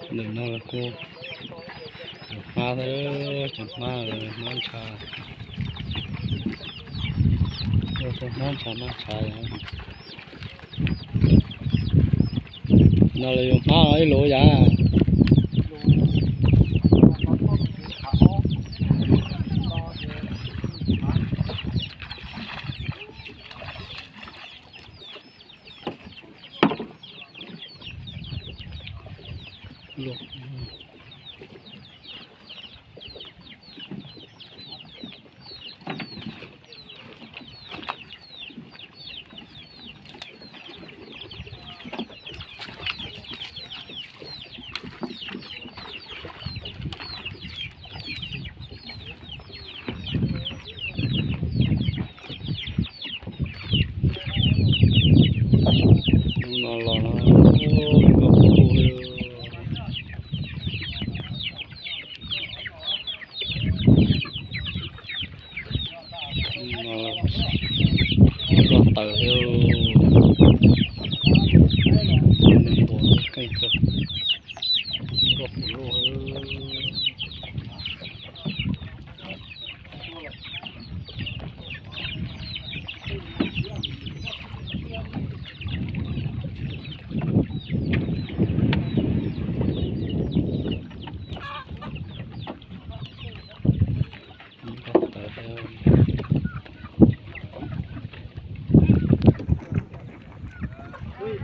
Ntawm no los kuj cov hmab, cov hmab, hmab ntsha, yog cov hmab ntsha maj ntsha. No los yus hmab ib lus yam. Hnub no los no, nkauj kuj, hnub no nkauj taws thiab, neeg npua keej kawg, nkauj puv luj.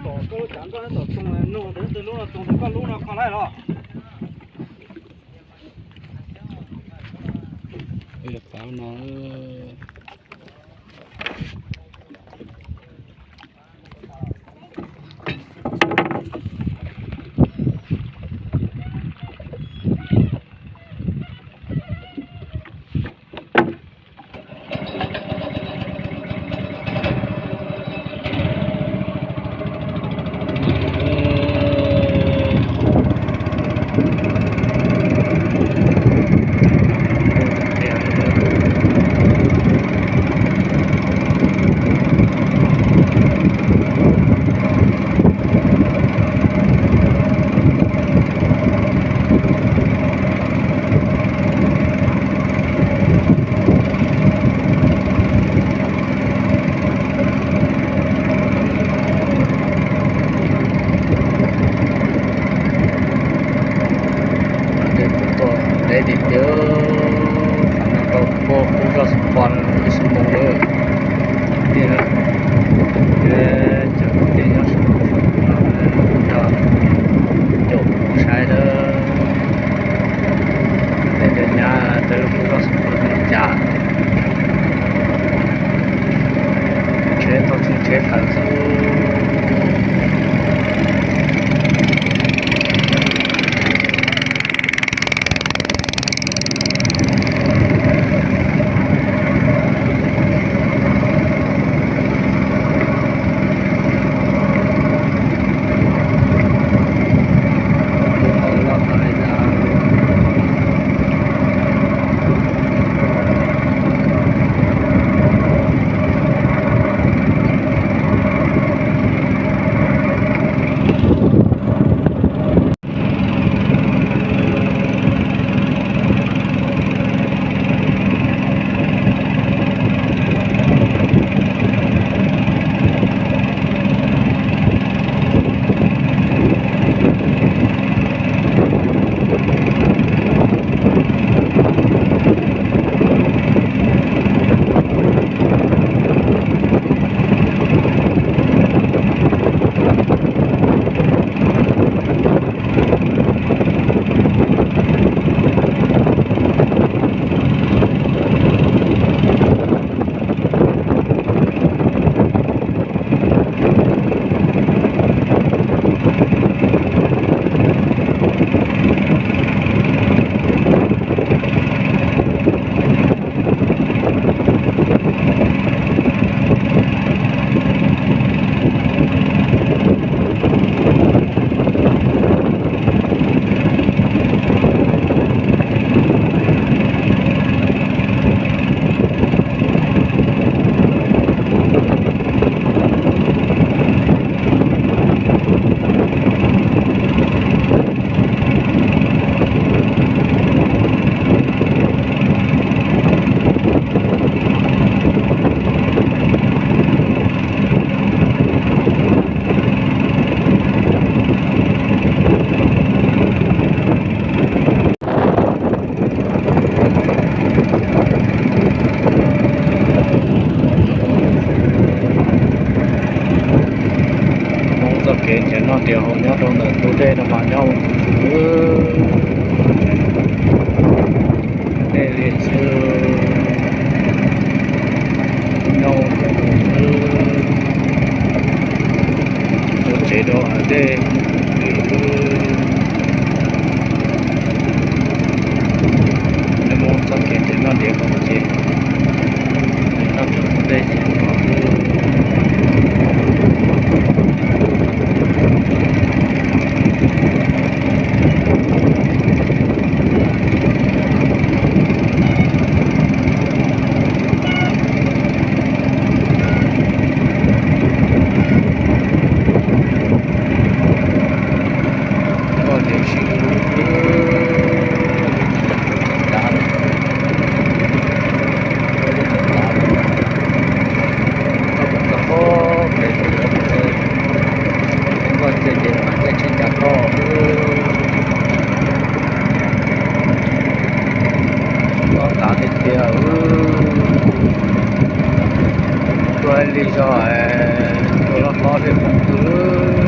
Tom koj lub tsav nroj tom txoog nug tias twg lub no txoog, koj lub no kho laij los? Pab no. Deb tiag tiag, no tau puag qub zos Xeev Pos ib xuab moos lawm. Tiag, cov kwv tij nyob Xeev Pos no yog caum kuv saib lawm. Tes cov nyab peb lub qub zos Xeev Pos li cas, tsheb tau txhij tsheb tawm xwb. No tias hauv nyob rau ntawm ntug dej no mas nyob ua ntxhw ntxhw, dej li xwb, nyob ua ntxhw ntxhw, ua tsev rau hav dej. Nej muab txoj kev ces noj diav hauv ces, noj tsev ntug dej ces Koj ces ces mas caij tsheb cav toj, koj tav tiag tiag. Tuaj li zog, tuaj loj hlob dej foom kws.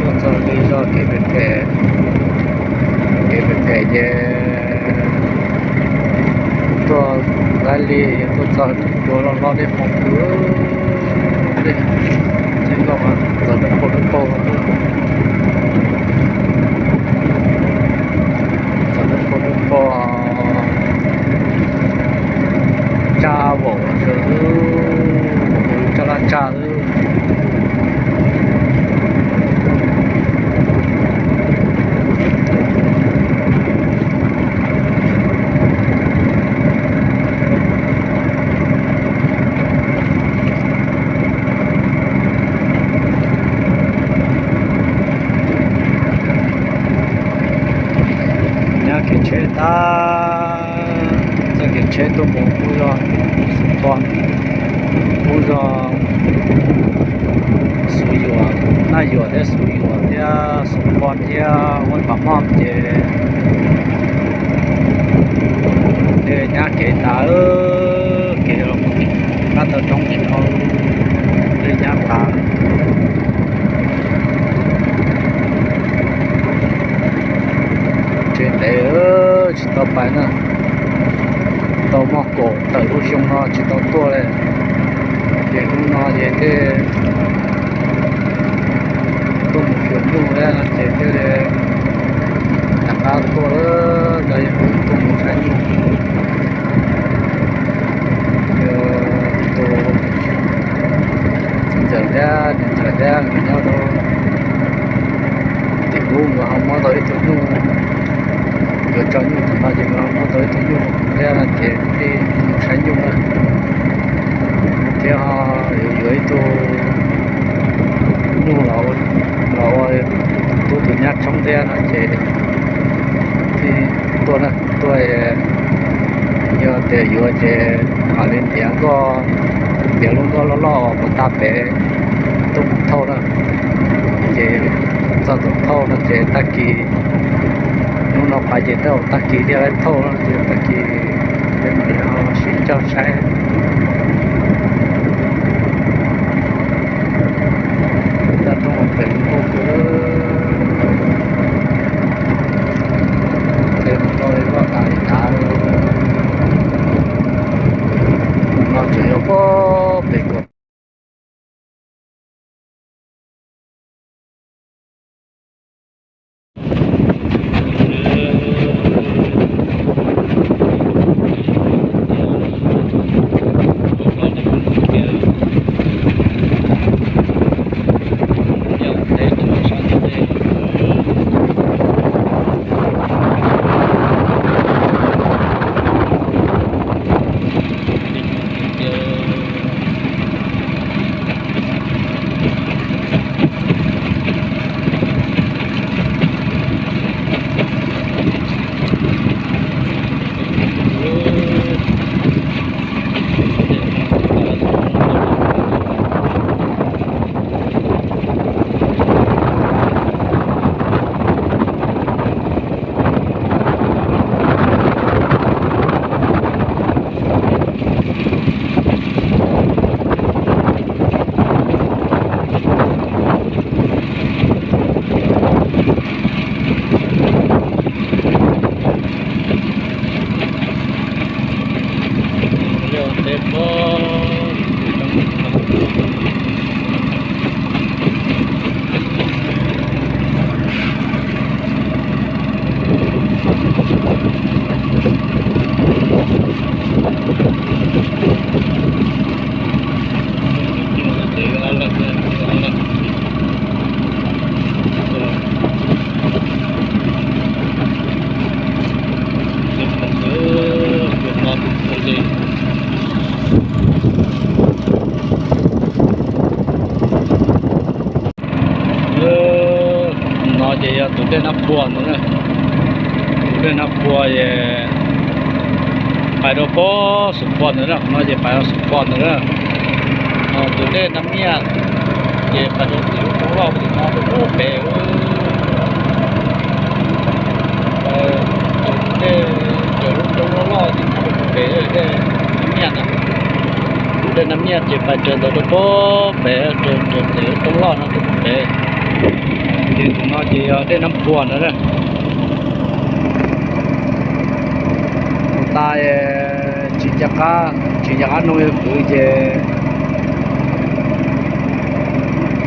Tuaj txog li zog kev phem phem, kev phem phem ces tuaj laib li, tuaj txog tus cua loj hlob dej foom kws. Txog dawb paug dawb paug, txog dawb paug dawb paug, tsaj vaum, tsaj laj tsaj xwb. Nyab kev tsheb tag, txoj kev tsheb tuaj mus qub zog Xus Pov, qub zog Xus Yuam, Naj Yuam thiab Xus Yuam thiab Xus Pov thiab Huab Pas Moj ces dej nyab kev tas, kev los mus qab taw roob tim no, dej nyab tas. Tsev ntev tsis tau pais na, tau muaj kaum tawm lub xyoo no tsis tau tuaj li. Ces hnub no ces thiaj tuaj mus xyuas nyuj thiab no ces thiaj li rov qab tuaj, cov yawg tuaj mus saib nyuj. Tus txiv ntxawm thiab niam ntxawm thiab nkawd nyob rau tim ub, nkawd ho muab tau ib tug nyuj, nkawd tso nyuj tim no ces nkawd ho muab tau ib tug nyuj thiab no ces thiaj mus saib nyuj na. Thiab ho yuav ib tug nyuj los ua tus tub tus nyab tshoob thiab no ces thiaj tuaj na, tuaj. Yog tias yuav ces mam li ntiav nkoj, ntiav lub nkoj loj loj uas tag pem tuaj mus thauj na. Ces txog tus thauj no ces tag kis, hnub no pais ces tej zaum tag kis thiaj li thauj no ces tag kis mam li sib coj saib. Tag rooj pem nkauj kawg, pem no loj tas li tas, no tseem yog pob pem ko. Pua ntawd na, tus dej Nab Pua es pais rau pob Xus Pos ntawd na, qhov no ces pais rau Xus Pos ntawd na. Tus dej Nab Miaj ces pais rau tim lub roob loj tim no rau pem. Tus dej, cov lub roob loj loj tim no rau pem dej Nab Miaj na. Tus dej Nab Miaj ces pais raws ntawd rau pem, raws raws tim lub roob loj no rau pem. Ces tus no ces yog dej Nab Pua ntawd na. Tus tas tsis nco qab, tsis nco qab nug yawg kwv ces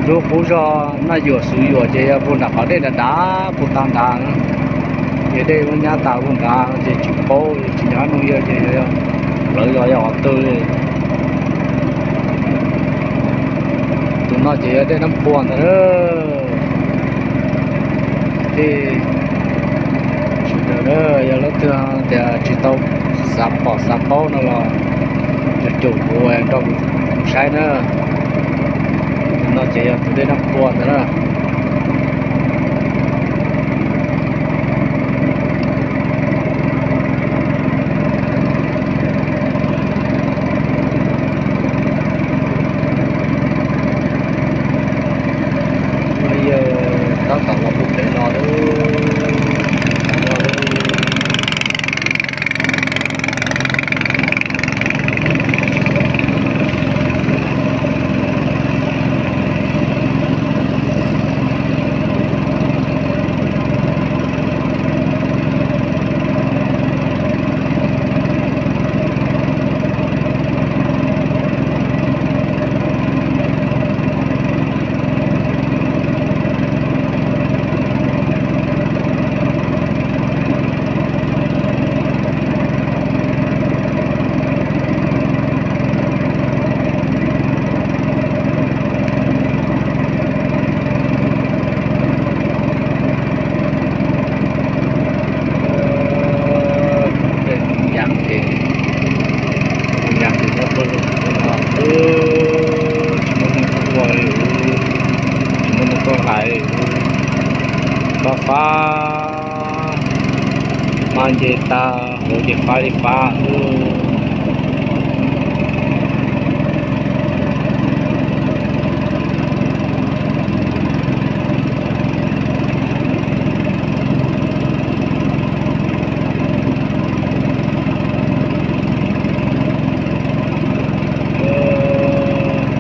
lub qub zog Naj Yuam Xuv Yuam ces yog puag nram qhov dej nrad nrad puag ta nrad. Ces dej lub nyab tas puag nrad ces tsis paub, tsis nco qab nug yawg ces yog lawv zos yog qhov twg li. Tus no ces yog dej Nab Pua ntawd. Ces sawv daws na, yog leej twg tias tsis tau xav pom xav paub no los caum kuv nrog kuv saib na. Tus no ces yog tus dej Nab Pua ntawd na. Yawg tab tom los puag pem no lawm, no lawm. Dej Ntoo Yas ces, Ntoo Yas ces nyob pawg lug no, tsis muaj neeg tuaj ua li, tsis muaj neeg tuaj hlais li, fab fab, hmab nce tag, hauv ces fab li fab.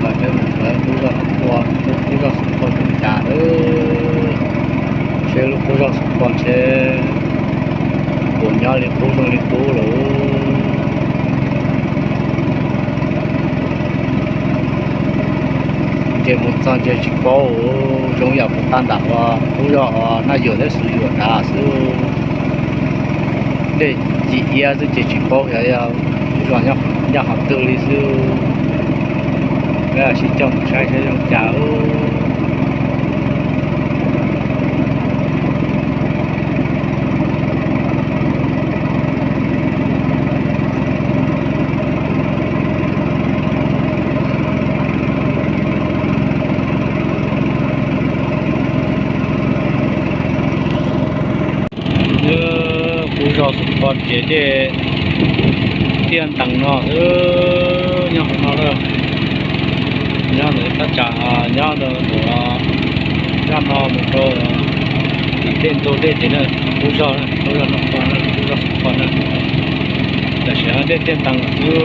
Los peb mus sawv qub zos Xus Pos, qub zos Xus Pos zoo li cas lawm, seb lub qub zos Xus Pos ntshe puas nyob li qub zoo li qub lawm. Ces mus txog ntshe tsis paub, zoo yam puag ta nram uas qub zos Naj Yuam thiab Xus Yuam nrad xwb. Dej ci iab xwb ces tsis paub xyov yog lub zos nyob qhov twg li xwb. Peb sim coj mus saib saib zoo cas. Qub zos Xus Pos ces dej tiaj ntees no xwb, nyob qhov no lawm. Nyob ntawm thaj tsam, nyob ntawm zaj no mus rau tim tej ntug dej ces na, qub zos, qub zos Naj Pua, qub zos Xus Pos na. Tam sim no dej tiaj ntees xwb.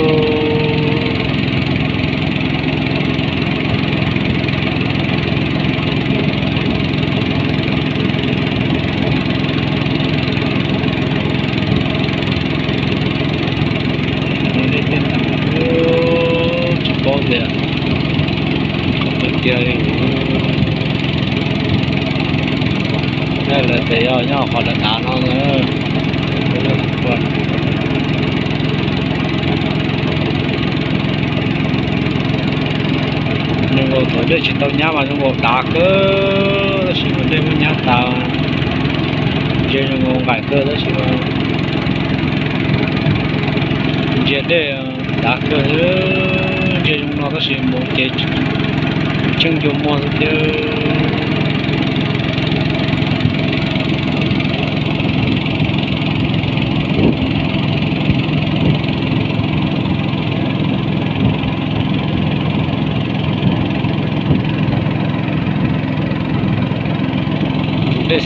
Dej tiaj ntees, tsis paub tias qhov twg tiag li. Lawv tias yog nyob qhov dav dav no na. Zoo nkaus thaum dej tsis tau nyab mas zoo nkaus dav kawg, tab sis mas dej muab nyab tas, ntsia zoo nkaus nqaim kawg tab sis mas ntsia dej dav kawg, ntsia zoo no tab sis mus ces tsheej ncua muag xwb thiab.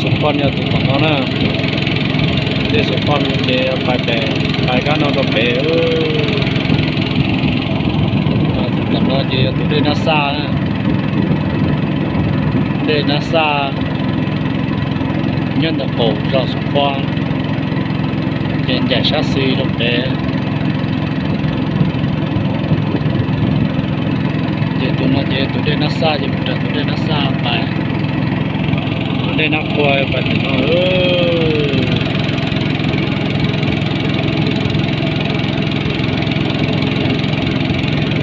Xov Phooj yog tus tom no na. Dej Xov Phooj ces pais pem, pais kab no rau pem. Tus tom no ces yog tus dej Nab Xaj, dej Nab Xaj nyob ntawm qaum zos Xov Phooj, ces ncaim sab xis rau pem. Ces tus no ces tus dej Nab Xaj ces mus raws tus dej Nab Xaj pais, tus dej Nab Qhua pais tus no.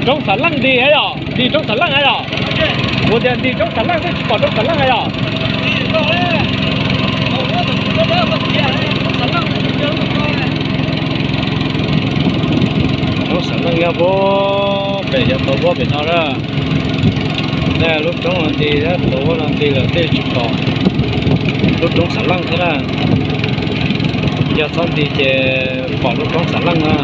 Roob Xav Leej nti yom, nti roob Xav Leej yom. Kuv tias nti roob Xav Leej, twb tsis pom roob Xav Leej yom. Roob Xav Leej yog puag pem cov tauv huab pem no na. Lub roob no nti, tauv huab no nti lawm tej tsis pom. Lub roob Xav Leej thiab na. Yog txhob nti ces pom lub roob Xav Leej na.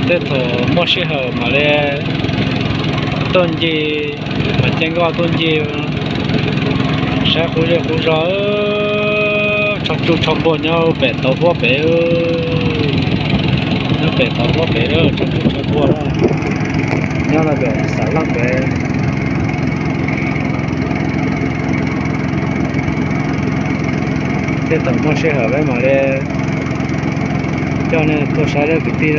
Tej thaum muaj sij hawm mam li tuaj ncig, mam caij nkoj tuaj ncig saib qub zej qub zog. Tsho tsuj tsho npua nyob pem tauv huab pem, nyob pem tauv huab pem, tsho tsuj tsho npua nyob no pem Xav Leej pem. Tej thaum muaj sij hawm peb mam li coj nej tuaj saib lawm kwv tij.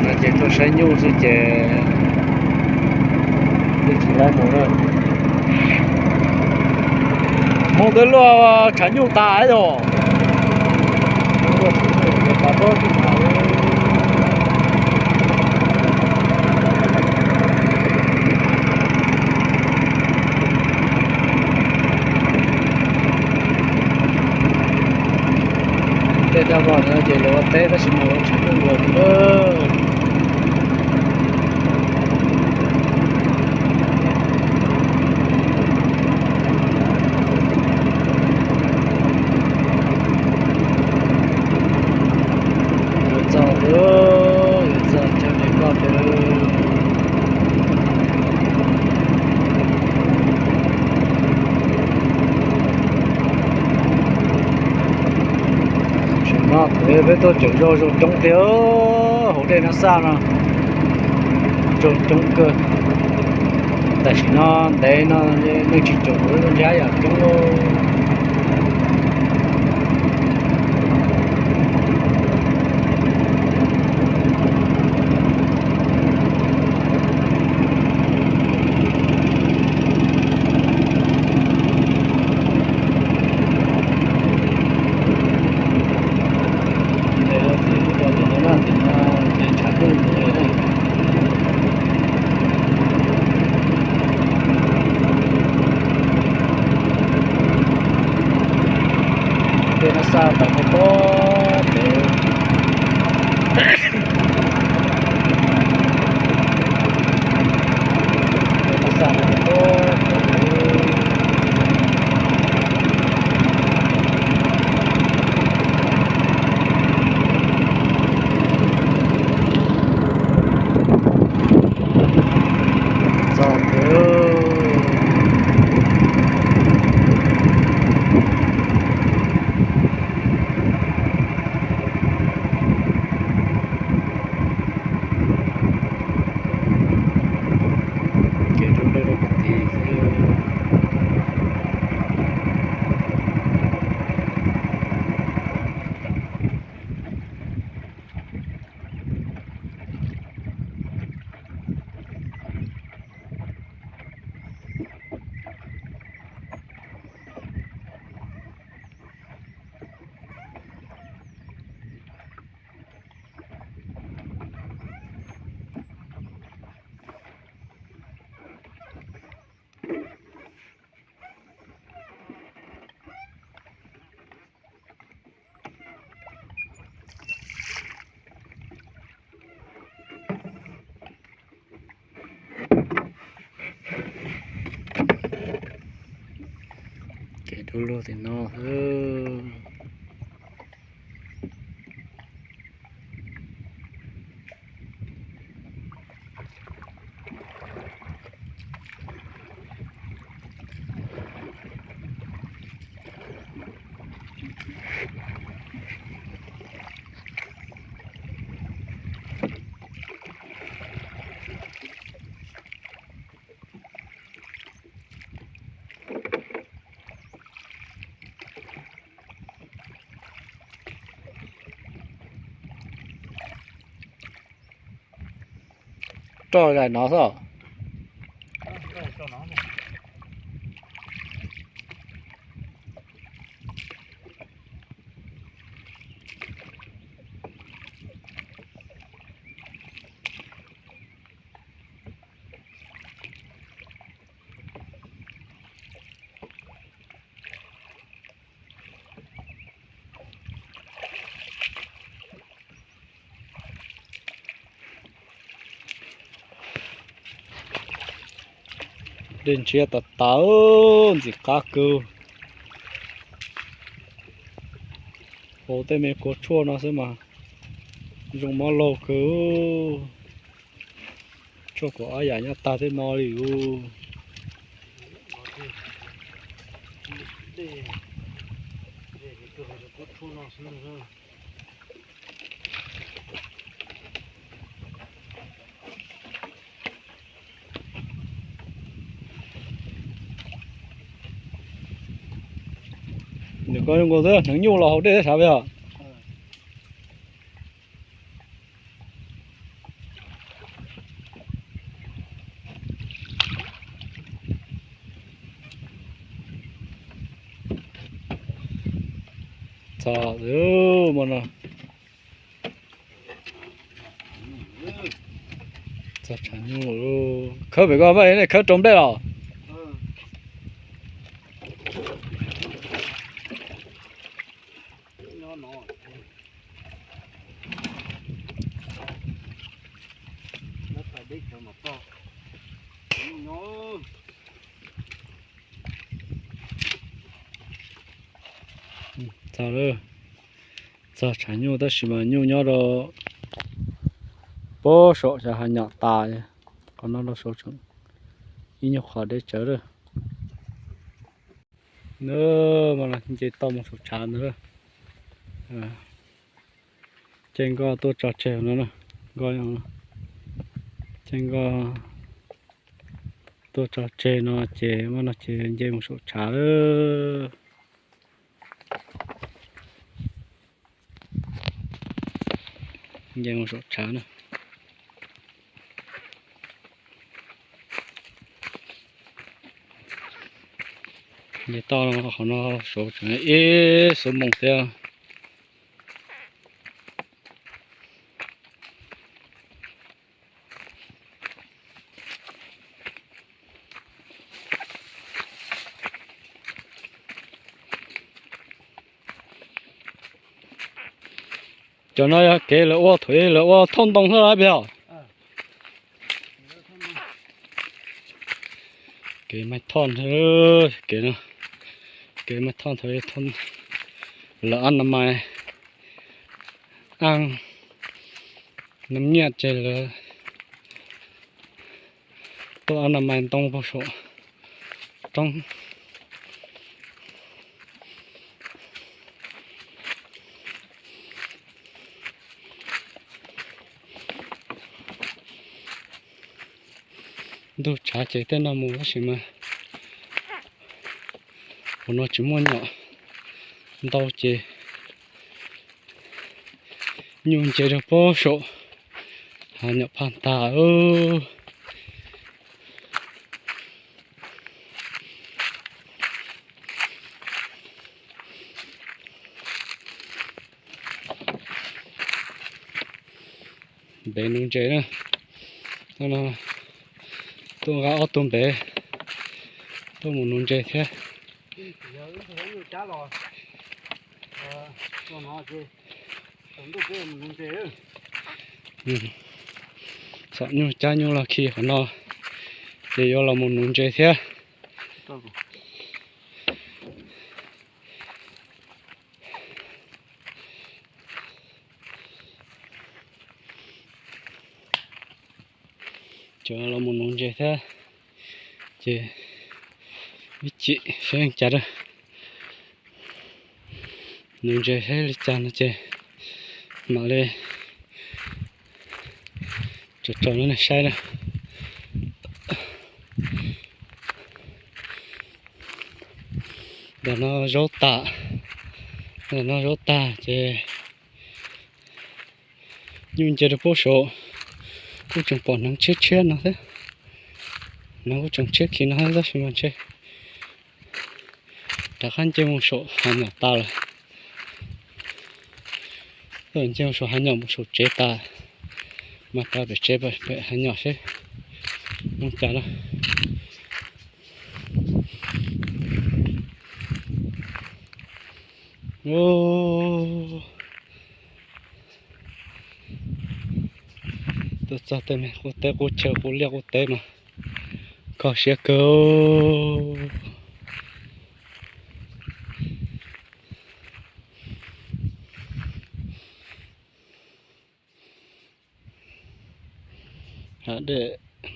No ces tuaj saib nyuj xwb ces twb tsis laib mus na. Mus twb luaj tshav nyuj tas yom. Tej dab vog no ces lawv ua teb tab sis mas lawv tseem ua lawm. Yuav txog lawm, yuav txog chaw de koj lawm. Tam sim no thaum peb tuaj caum zog zoo coob tiag, hauv dej Nab Xaj no zoo coob kawg. Tam sim no ntev no nej tsis caum lub ntsab yam coob. Dej Nab Xaj tau pob pob pem. Dej Nab Xaj tau pob pob pem. Txog lawm. Kev dub dub rau pem tid xwb. Kev dub luag tim no xwb. Roj zais no xwb. Dej ntshiab tas tas, ntxim qab kawg. Hauv tej me kua tshuaj no xwb mas zoo mob laug kawg. Tshuaj kuv ob yam nyob tag tej no li. Nws koj zoo nkaus xwb, hneev nyuj los haus dej thiab sav peb os. Txog lawm, txog tshav nyuj. Khawb pem ko, peb khawb rau nplej los. Txog lawm, txog tshav nyuj tab sis mas nyuj nyob rau pem saum xyov hav nyom tas. Qhov no rau saud tseem ib nyuag qhov deb tsawv lawm. Nws mas nce toj mus saum tshav ntawd. Ces nkoj tuaj tso tseg no, nkoj, ces nkoj tuaj tso tseg no ces muab no ces nce mus saum tshav lawm. Nce mus saum tshav na. Nce toj qhov no saud tseem ib xuab moos thiab. Cov no yog kev lawv ua thaum lawv ua thauj ntoo xwb los peb os. Kev maij thoj, kev no, kev maij thoj thaum lawv ob na mais aj nam nyiaj ces lawv tuaj ob na mais ntoo puag saum roob. Ntug tshav ces tej no mus tab sis mas hauv no tsis muaj nyom ntau ces nyuj nce rau pem saum hav nyom phaj ntag. Ntev nuv ntses na. Tuaj nqa ob tug ntev tuaj mus nuv ntses thiab. Txhom nyuj cab nyuj los khi qhov no ces yuav los mus nuv ntses thiab. Cov los mus nuv ntses thiab ces ib chim saib cas a. Nuv ntses saib li cas no ces mam li tso tso no saib na. Ntawm no zaub tag, ntawm no zaub tag ces nyuj nce rau pem saum Kuj tseem pom hneev tshiab tshiab no thiab. Hneev kuj tseem tshiab khiv no thiab tab sis mas ntshe rov qab nce mus saum hav nyom tas lawm. Nce mus saum hav nyom mus saum tsev tas, mas rau pem tsev pem hav nyom seb zoo cas na. Tuaj txog tej me qub teb qub chaw qub liaj qub teb mas kho siab kawg. Hav dej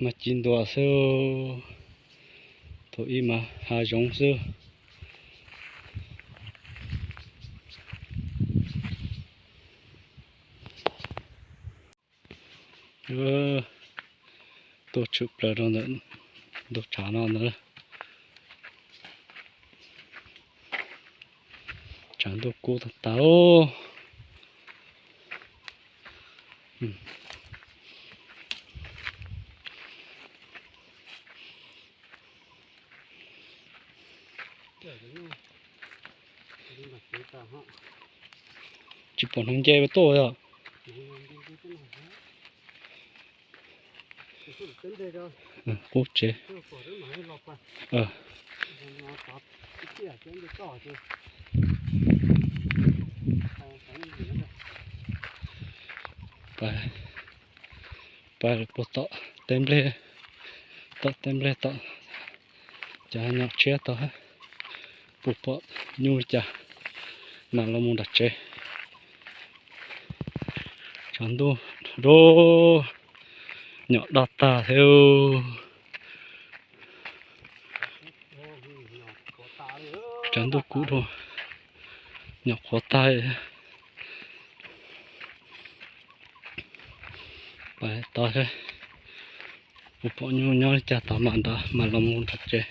mas ci ntua xwb, thaum ub mas hav zoov xwb. Tuaj tshwm plaws rau ntawm ntug tshav no ntag. Tshav ntuj kub tag tag. Tsis pom hneev nce tuaj yog. Qub tsev. Pais puag tom teb nplej, tom teb nplej tom cov nyom tshiab tod, puas pom nyuj li cas mas los mus nram tsev. Tshav ntuj rau nyom daj tag thiab. Tshav ntuj kub rau nyom qhuav tag. Pais tod, puas pom nyuj nyob li cas tod mas nrad mas los mus nram tsev.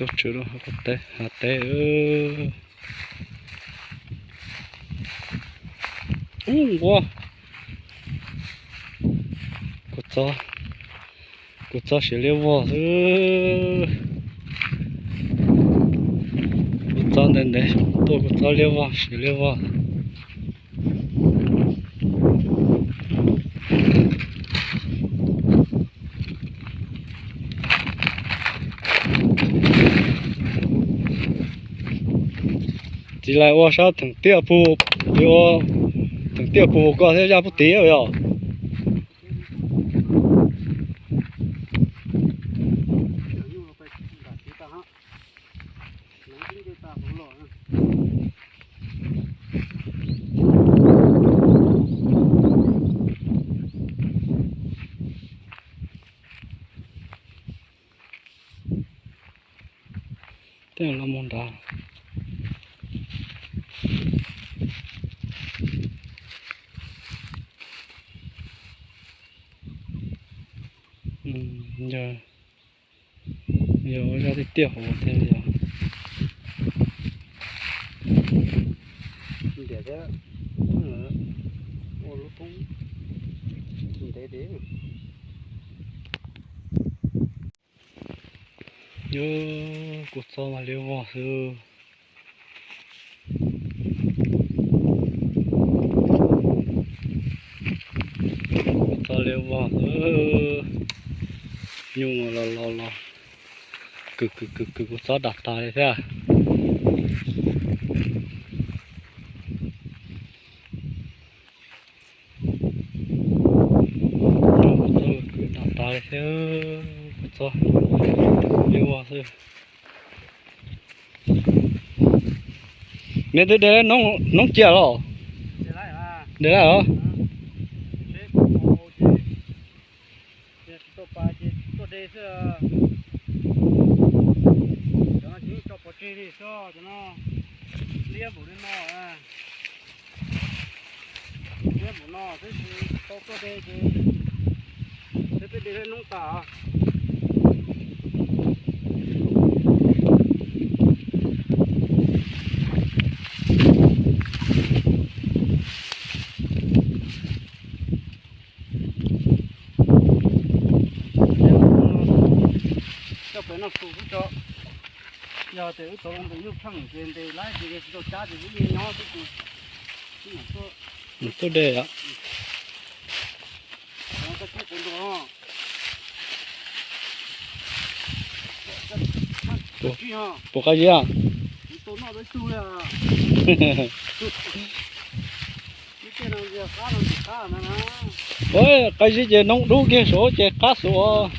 Tuaj tshwm lub hav teb, hav teb. Ub nquab, kuv txob, kuv txob siav liab vog xwb. Kuv txob ntev ntev tuaj kuv txob liab vog siav liab vog. Txiv lais ua sab theem tiaj pug, ua theem tiaj pug koj thiab zaj pub tiv yog. Tej los mus nrad. Yog ua zaj tiaj tiaj hauv thiab yog. Ntiam thiab, ua lub koob ntev ntev. Yog kuv txob mas liab vog xwb. Kuv txob liab vog xwb. Nyuj los los los kws kws kws kws kuv txob dam tas li thiab. Kuv txob kws dam tas li thiab, kuv txob liab vog xwb. Neb twb de noob cia los? De lawm os. Cov no ces tso pov tseg li xwb, cov no liab npaum li no, liab npaum Tau tuaj de ces peb de noob tas. Coj pem no xus xwb tso. Yog tias wb tau los ntawm nyuj tsheej ces ntes laib ces tsis tau cab ces wb yeej nyob xwb ces. Tuaj de os. Puas qab zib? Qab zib ces noob dub kiag saud ces qab xus.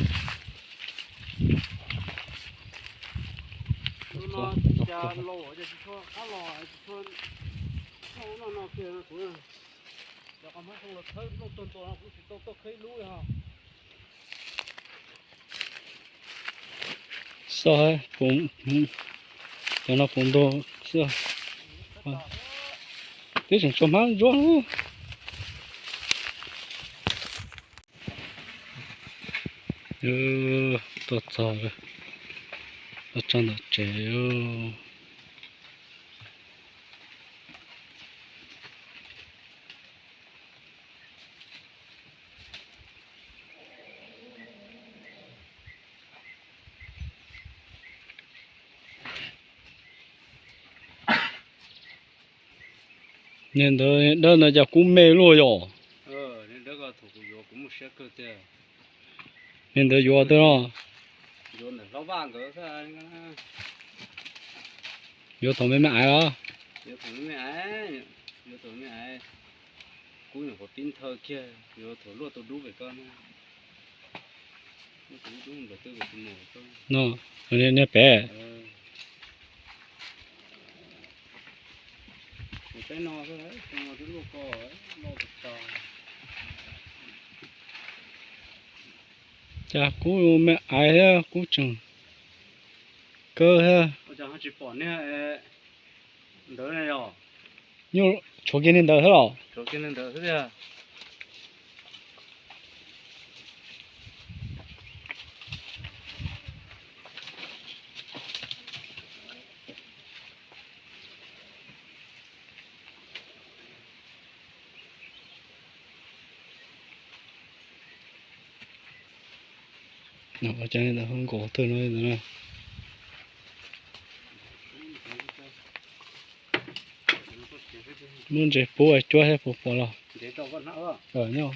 Xoj, cov no puv ntug xwb. Twb tseem tshuav hmab ntsuab. Tuaj txog, tuaj txog ntawm tsev. Niag ntawd dawb ntawd cas kub me luaj yom? Niag ntawd yuav twg no? Yuav thaum me me aiv los? Kub nyuam qhuav pib nthaw kiag, yuav thaum luaj tau dub pem ko. No, niag pem. Cas kub me aiv thiab kub tseem kawg thiab. Nyuj tshuav kiag niag ntawd thiab los? Cov ntawd nkaus twg no. Muab ntses pub cuab thiab puas pom los? Nyob.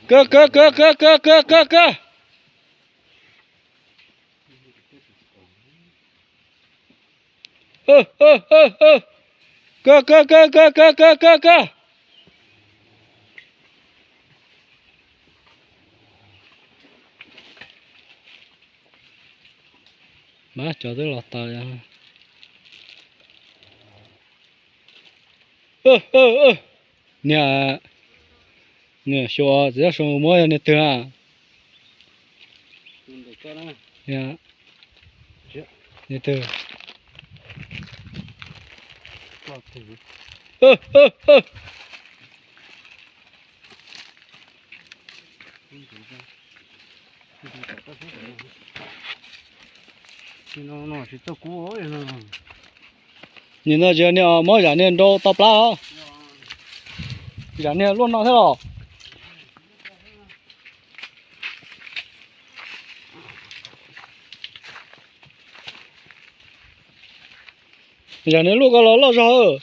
Kawg kawg kawg kawg kawg kawg kawg kawg. Kawg kawg kawg kawg kawg kawg kawg. Mab cov twb los tas. Niag, niag xyuas txiv Yaj Soo muab yog niag twg na? Niag twg? Nim no tsis yog niag mob zam niag nrau tau plab os. Zam niag luaj no thiab los? Zam niag luaj ko los loj zog.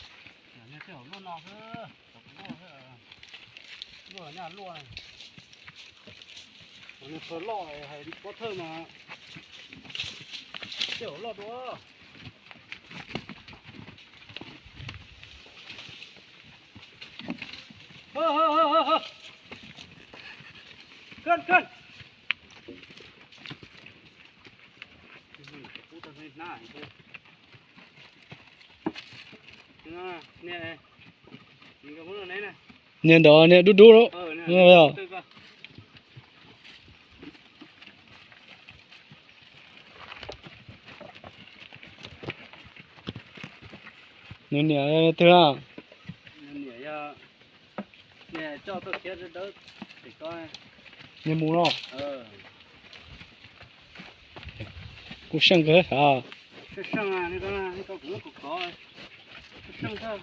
Niag ntawd niag dub dub. Nws niam twg na? Nws niam yog, niam coj tuaj khiav dawb dawb tim ko. Niag mus no. Kuj seej kawg sav. Seej, seej, kuv muab kuv kov. Seej, seej.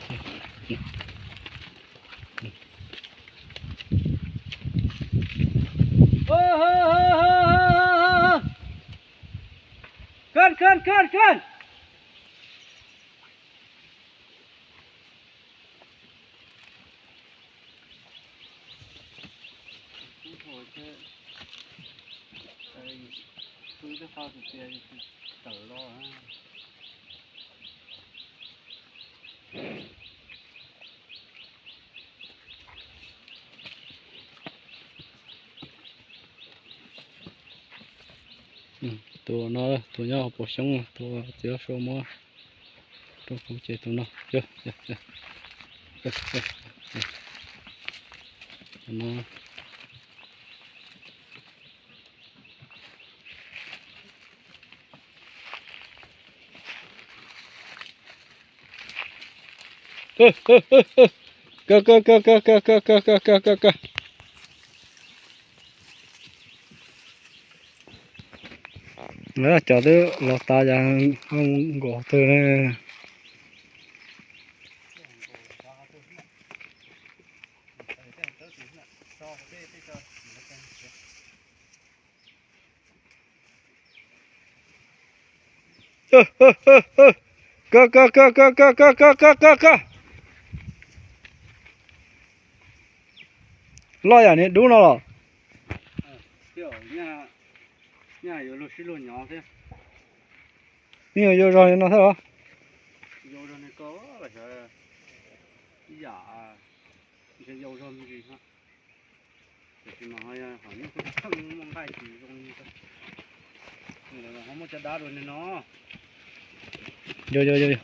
Khab, khab, khab, khab. Tus no, tus nyob hauv paus xyoob, tus txiv Sua muab rau kuv ces tus no. Ka, ka, ka, ka, ka, ka, ka, ka, ka, ka. Cov twb los tas, cas ho nkaum twg ne. Ka, ka, ka, ka, ka, ka, ka, ka, ka, ka. Loj yam niag dub no los? Nyaj yuav luag sib luag nyob thiab. Yeej yuav zog li no thiab los? Ib yam ntshe yau zog me ntsis, tiam sis mas ho yog hom nyuj kheej muaj nqaij tsis zoo li. Ho muaj caj dab dua li no. Yog, yog, yog, yog.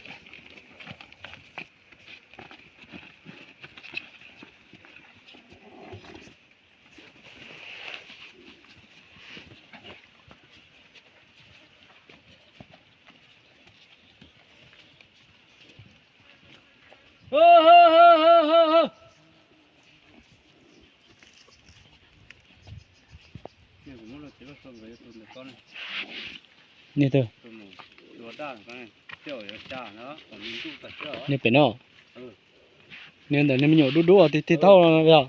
Niag twg? Niag pem no. Niag ntawm niag me nyuam dub dub tig tig taub no yog?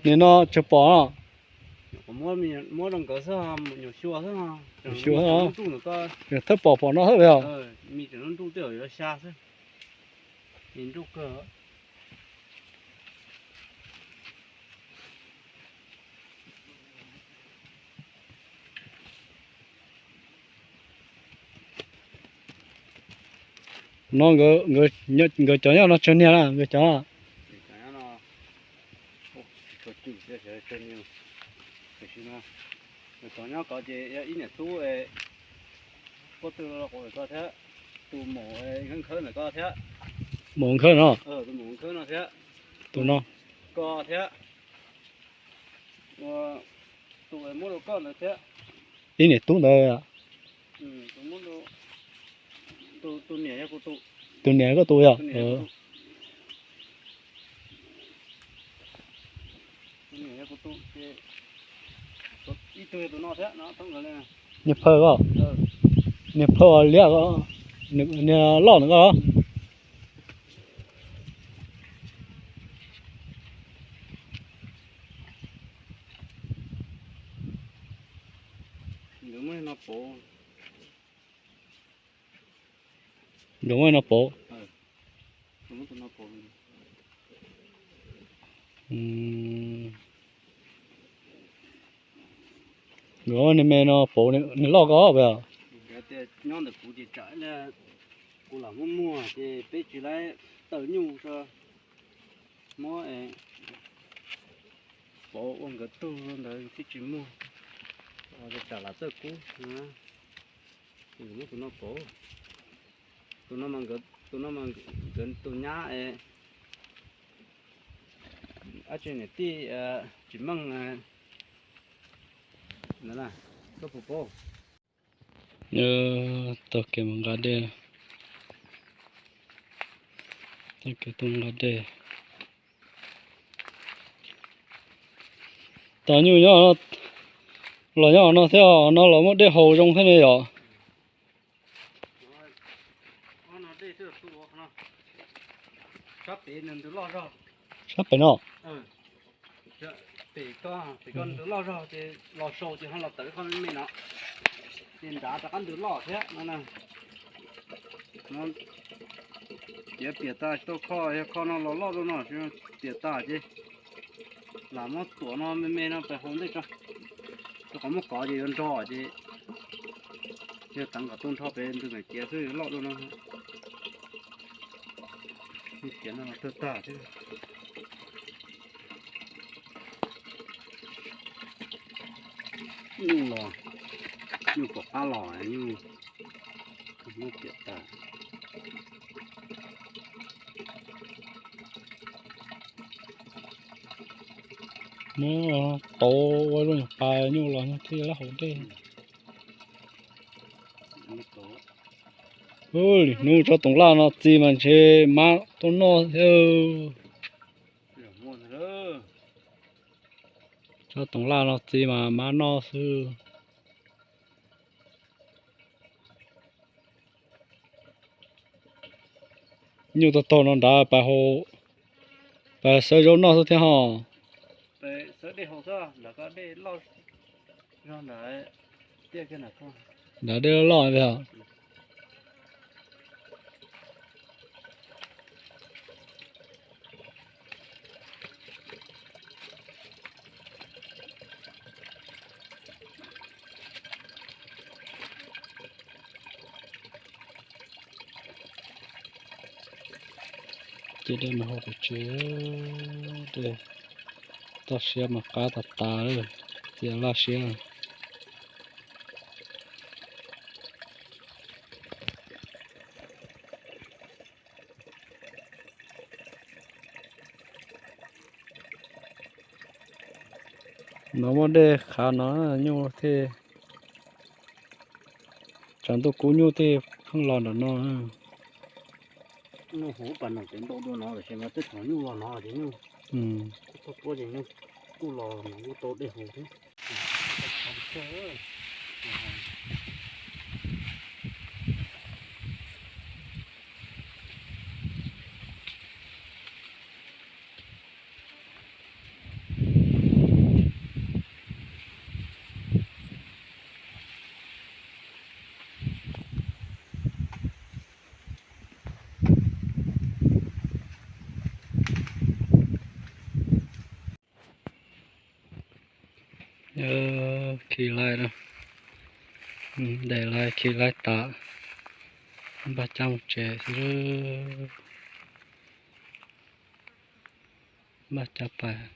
Niag no tsis pom no. Muab rau nkawd xwb, nyuam xyua xwb. Nyuam xyua xwb. Thawj pom pom no xwb yog? Me tseem nruj nruj tej zaum yuav xya xwb. Me nruj kawg. No nkawd cov nyob no tsawg niag na nkawd cov? Nkawd cov nyob ko ces yog ib niam tub, pob tw los quav ntawm ko thiab, tus maum khawb ntawm ko thiab. Maum khawb no? Tus maum khawb no thiab. Tus no? Ko thiab. Tus muab rau koj ntawd thiab. Ib niam tub ntawd. Tus niam yog kuv tus. Tus niam koj tus yog? Tus niam yog kuv tus ces ib tug yog tus no thiab no. Niag plhaw os. Niag plhaw liab, niag loj ntawm ko. Nkawd muab no pauv. Nkawd niag me no pauv nws loj ko. Nyob ntawm kuv ces tsam kuv lam muab muag ces peb tsis laib tawm nyuj tso, muab pauv ua nkawd tug ntawd thiaj tsis muag. Tsam lam txawj kub. Muab tus no pauv. Tus no, tus no mas nkawd tus nyab es dab tsi niam tij tsis meej ntawd na, koj puas paub? Taug kev mus nqa dej, taug kev tuaj nqa dej. Tau nyuj nyob, los nyob no thiab no los muaj dej haus zoo thiab ne yom. Sab pem no, pem koj ntws loj zog ces los sau ces ho los tawm qhov me me no, ces nrad rov qab ntws loj thiab no. Tiav piam tas tau kho, yog kho no los loj dua no, piam tas ces lam muab tuam no me me no pem hauv ntej tso, rau qhov muab kov ces yuav nrog ces yog teev kom tuaj nrho pem ntws meem tiav xwb loj dua no. Tiav no tawg tag thiab. Nyuj los, nyuj pom qab los, nyuj muab piam tas. Muab tauv ua lub nyuag pas nyuj los thiaj li haus dej. Hnub tso toov laj no txi mas ntshe mab tuaj noj thiab. Tso toov laj no txi mas mab noj xwb. Nyuj tag tag no nrad pas hau, pas xawb zaub noj xwb thiab ho. Nrad dej loj loj thiab. Ces dej mas hau pes tsawg, dej toj siab mas qab tas tas, txias laj siab. No muaj dej qhav no nyuj thiaj, tshav ntuj kub nyuj thiaj pheej los nram no. Nyuj huv pas noom ces ntau dua no tiam sis mas twb thaum nyuj los no ces nyuj, thaum puab ces nyuj kuj los no kuj tau dej haus thiab. Khi laij, daim laij khi laij tas, npaj cab mus tsev xwb, npaj cab pais.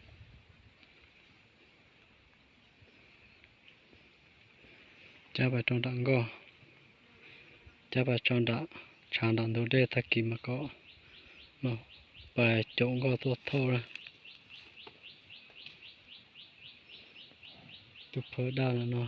Cab pais rau nram nkoj, cab pais tso nram, tshav nram ntug dej, tag kis mas kom pais caum nkoj tuaj thauj na. Tus phawj daj no no.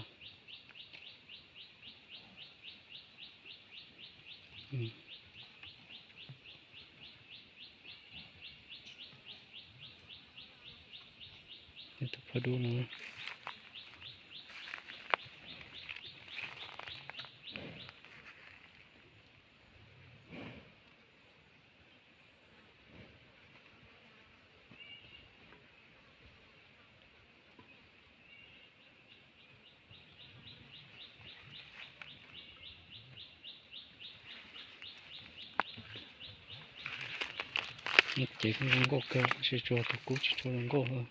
Tus phawj dub no. Ces kuj zoo nkauj kawg, tab sis tsuas tus kub tsis tshua zoo nkauj.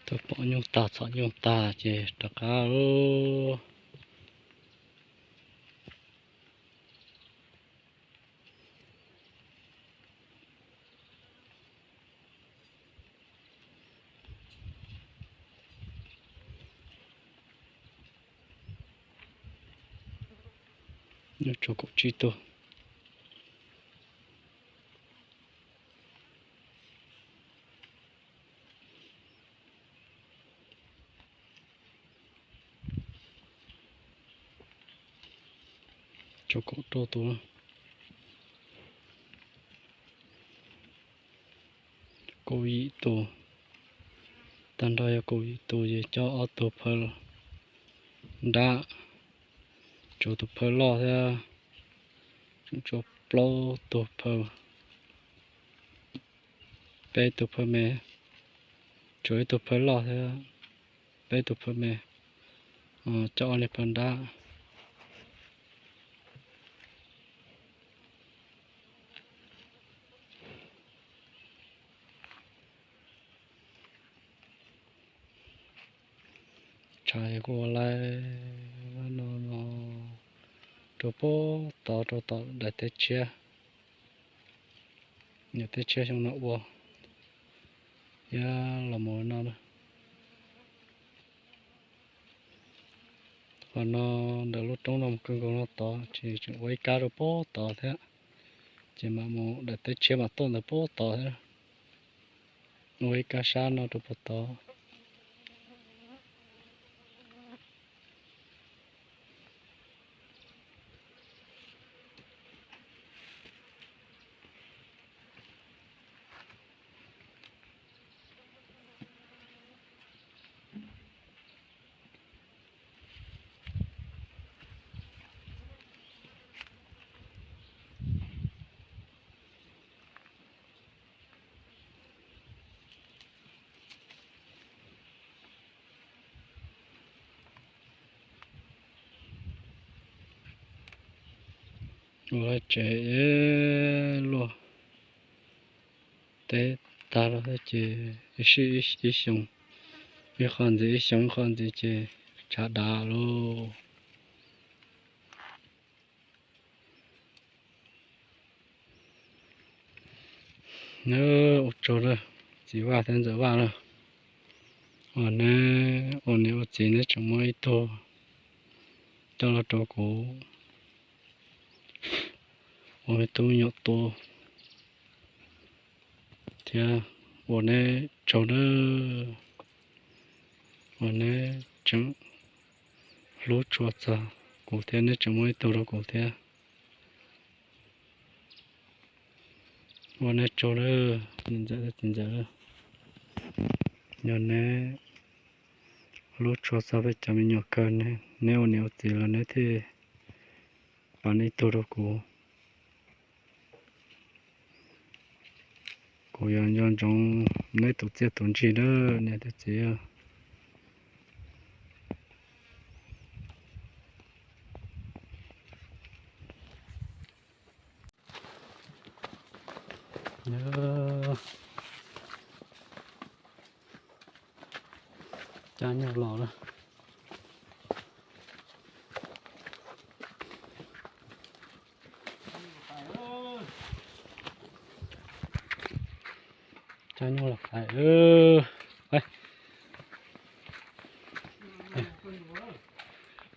Pom nyuj tag txhom nyuj tag ces rov qab. Nyuj tsuag kaum tsib tug. Tsuag kaum rau tus. Kaum yim tus. Tag nrho yog kaum yim tus ces coj ob tug phaw nrab, tsuas tus phaw loj thiab, tseem tshuav plaub tug phaw, peb tug phaw me, tshuav ib tug phaw loj thiab, peb tug phaw me, coj ob niag phaw nrab. Tshav kuj ua laij no no, rau puag tod rau tom daim teb tshiab. Niam teb tshiab xyoo no ua, thiab los mus no na. Qhov no ntawm lub roob no mus kawg nkaus no tod ces tseem ua ib kab rau puag tod thiab, ces mam mus daim teb tshiab mam tuaj ntawm puag tod thiab. Ua ib kab sab no rau puag tod. Ua tsev luaj teb tag lawm thiab ces ib sij ib xyoo, ib qho ntxiv ib xyoo ib qho ntxiv ces tshav dav lauj. Ua tsaug na, txiv Vaj thiab ntxawm Vaj na, uas neb ua niam ua txiv neb tseem muab ib tug coj los rau kuv ua me tub me nyuam tu thiab, ua neb tsaug na, uas neb tseem hlub tshua txog kuv thiab neb tseem muab ib tug rau kuv thiab. Ua neb tsaug na, niam ntxawm thiab txiv ntxawm, yog neb hlub tshua txog peb cov me nyuam kawg, neb ua niam ua txiv los neb thiaj pab neb ib tug rau kuv. Kuv yuav nco ntsoov neb tus txiaj tus ntsig na niam thiab txiv. Cab nyuj los lawm. Cab nyuj los lawm.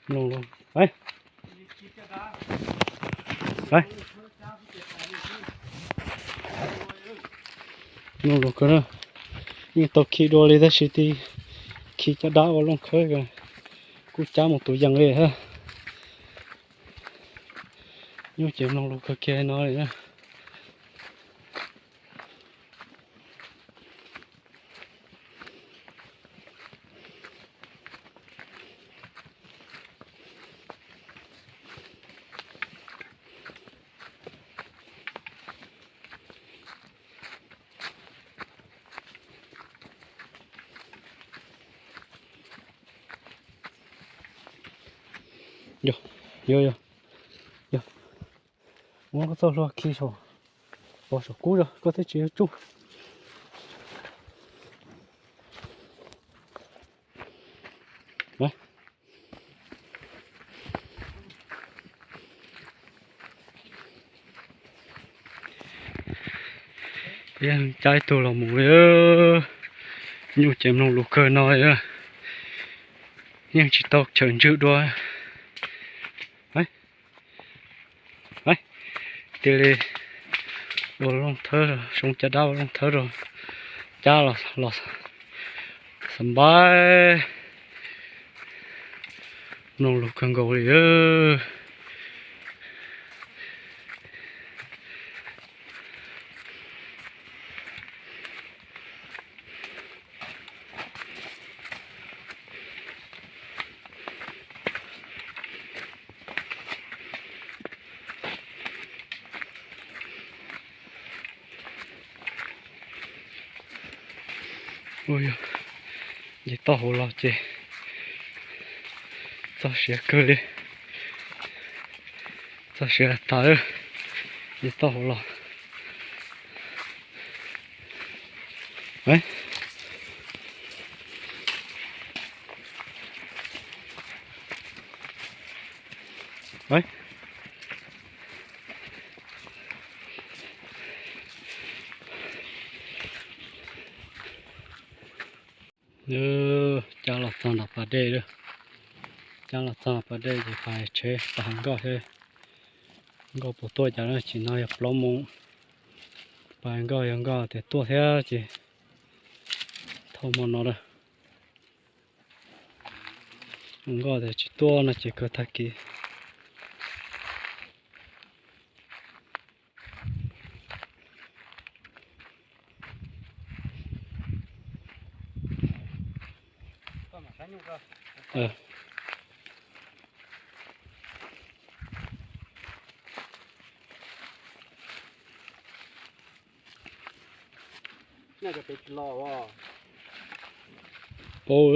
Mloog lus, mloog lus kawg na. Yeej tau khi dua li tab sis tis khi caj dab ua looj khawb, kuj cab mus tus yees li thiab. Nyuj ces mloog lus kawg kiag li no li na. Yog, yog, yog, yog. Muab koj txoj hlua khi saum, pov saum kub yog koj thiaj tsis yuav tsuj. Yeej cab ib tug los mus li. Nyuj ces mloog lus kawg no, yeej tsis tau chawm ntswg dua. Tiag li, ua looj thawb, soo caj dab ua looj thawb rau, cab los xa npaib. Mloog lus kawg nkaus li. Ua yog nce toj hauv los ces txog siav kawg li, txog siav tas, nce toj hauv los. Cab los txog nram pas dej, cab los txog pas dej ces pais tsheb pais hais nkoj thiab. Nkoj puas tuaj cas na, tsis no yog plaub moos. Pais nkoj, yog nkoj tias tuaj thiab ces thauj hmo no lawm. Nkoj tias tsis tuaj no ces kawg tag kis. Paub.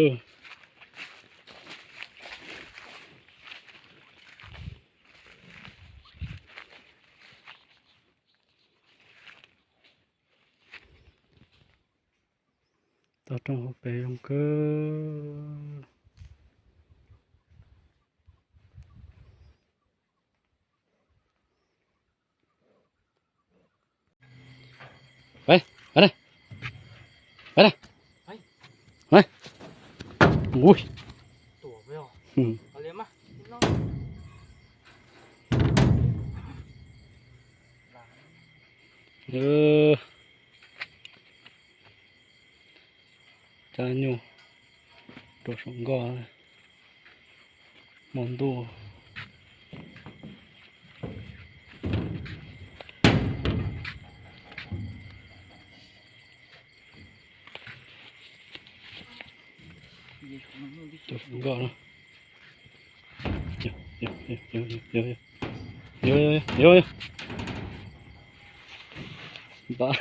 Toj roob hauv pes zoo kawg. Cab nyuj rau saum nkoj hmo ntuj. Saum nkoj no. Yog, yog, yog. Npam.